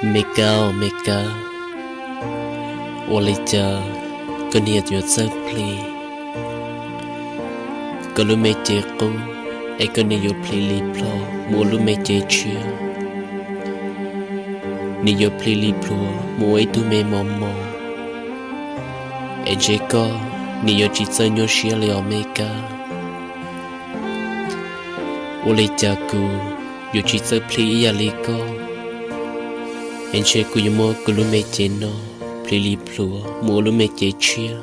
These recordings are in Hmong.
Me Kab, me Kab, ua li cas koj niam yuav txawj plhis koj lub me cev qub, es koj niam yuav plhis li plhuav mus ua lub me cev tshiab? Nws yuav plhis li plhuav mus ua ib tug me mos mos, es ntshe koj niam yuav tsis txawj nyuaj siab li os me Kab. Ua li cas kuv yuav tsis txawj plhis ib yam li koj, es ntshe kuv yuav muab kuv lub me cev no plhis li plhuav mus ua lub me cev tshiab,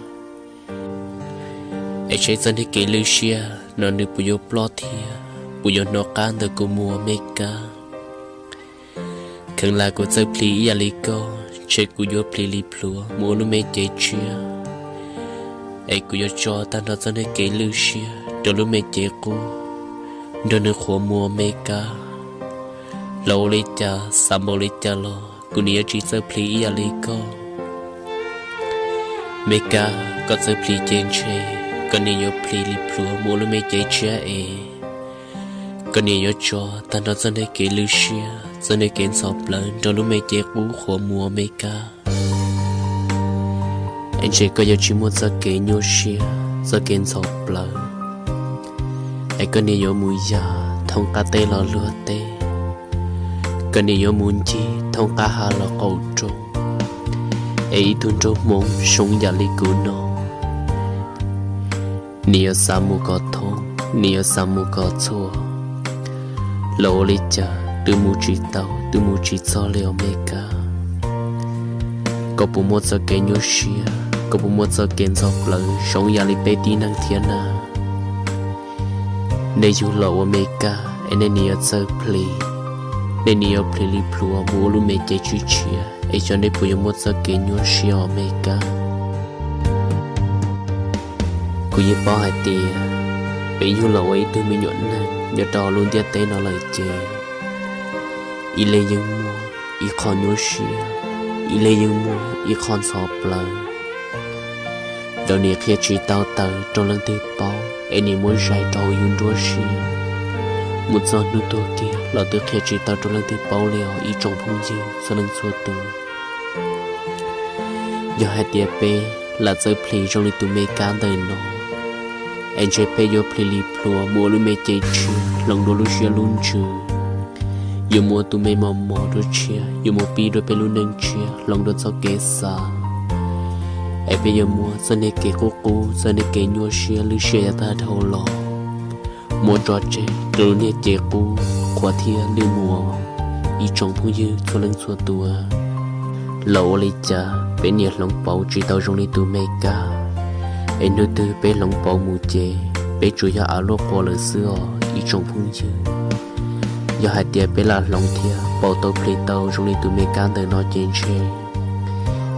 es saib txoj niag kev lwj siab no nws puas yuav ploj thiab puas yuav hnov qab ntawm kuv mus os me Kab. Kheev lam kuv txawj plhis ib yam li koj, ntshe kuv yuav plhis li plhuav mus ua lub me cev tshiab, es kuv yuav tso tag nrho txoj niag kev lwj siab rau lub me cev qub, nrog nws qhuav mus os me Kab. Los ua li cas xav npaum li cas los kuv niam yuav tsis txawj plhis ib yam li koj. Me Kab, koj txawj plhis ces ntshe koj niam yuav plhis li plhuav mus ua lub me cev tshiab es koj niam yuav tso tag nrho txoj niag kev lwj siab, txoj niag kev ntxhov plawv nrog lub me cev qub qhuav mus os me Kab. Es ntshe koj yuav tsis muaj txoj kev nyuaj siab, txoj kev ntxhov plawv, es koj niam yuav mus yam thoob qab teb los luag teb, koj niam yuav mus ncig thoob qab hav los qaum roob, es ib tug nraug hmoob zoo yam li kuv no, nws yuav xav mus kom thoob, nws yuav xav mus kom txhua, los ua li cas twb mus tsis tau, twb mus tsis txog li os me Kab. Koj puas muaj txoj kev nyuaj siab, koj puas muaj txoj kev ntxhov plawv zoo yam li peb tib neeg thiab na? Nej yug los ua me Kab es nej niam yuav txawj plhis, nej niam yuav plhis li plhuav mus ua lub me cev tshiab tshiab, es xyov nej puas yuav muaj txoj kev nyuaj siab os me Kab. Kuv yeej paub hais tias peb yug los ua ib tug me nyuam neeg nyob rau lub ntiaj teb no lawm ces ib leeg yeej muaj ib qho nyuaj siab, ib leeg yeej muaj ib qho ntxhov plawv. Thaum niam qhia tsis tau tawm rau leej twg paub es niam muab zais rau hauv yus nruab siab, mus txog hnub tuag kiag los twb qhia tsis tau rau leej twg paub li os ib tsoom phooj ywg txhua leej txhua tus. Yog hais tias peb lam txawj plhis zoo li tus me Kab ntawm no, es ntshe peb yuav plhis li plhuav mus ua lub me cev tshiab hloov dua lub siab lub ntsws, yuav mus ua tus me mos mos dua tshiab, yuav mus pib dua peb lub neej tshiab hloov dua txoj kev xav, es peb yuav muaj txoj niag kev qub qub, txoj niag kev nyuaj siab lwj siab yav tag dhau los muab tso tseg rau lub niag cev qub qhuav thiab lwj mus os ib tsoom phooj ywg txhua leej txhua tus. Los ua li cas peb niam hloov pauv tsis tau zoo li tus me Kab, es hnub twg peb hloov pauv mus ces peb tsuas yog av luaj qua lawm xwb os ib tsoom phooj ywg. Yog hais tias peb lam hloov thiab pauv tau plhis tau zoo li tus me Kab ntawm no ces ntshe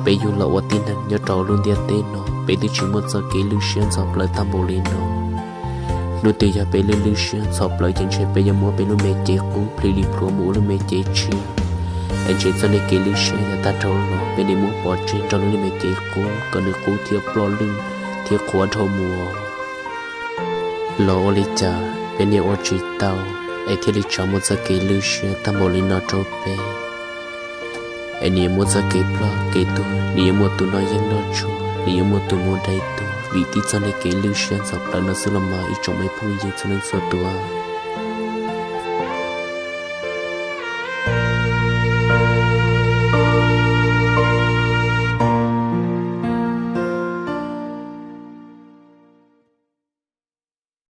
peb yug los ua tib neeg nyob rau lub ntiaj teb no peb twb tsis muaj txoj kev lwj siab ntxhov plawv tag npaum li no. Hnub twg yog peb lwj lwj siab ntxhov plawv ces ntshe peb yuav muab peb lub me cev qub plhis li plhuav mus ua lub me cev tshiab, es ntshe txoj niag kev lwj siab yav tag dhau los peb niam muab pov tseg nrog lub niag me cev qub kom nws qub thiab ploj lwj thiab qhuav dhau mus. Los ua li cas peb niam ua tsis tau es thiaj li tso muaj txoj kev lwj siab tag npaum li no rau peb, es nws yuav muaj txoj kev ploj kev tuag, nws yuav muaj tus noj yeeb noj tshuaj, nws yuav muaj tus mus dai tuag vim tib txoj niag kev lwj siab ntxhov plawv no xwb los mas ib tsoom me phooj ywg txhua leej txhua tus.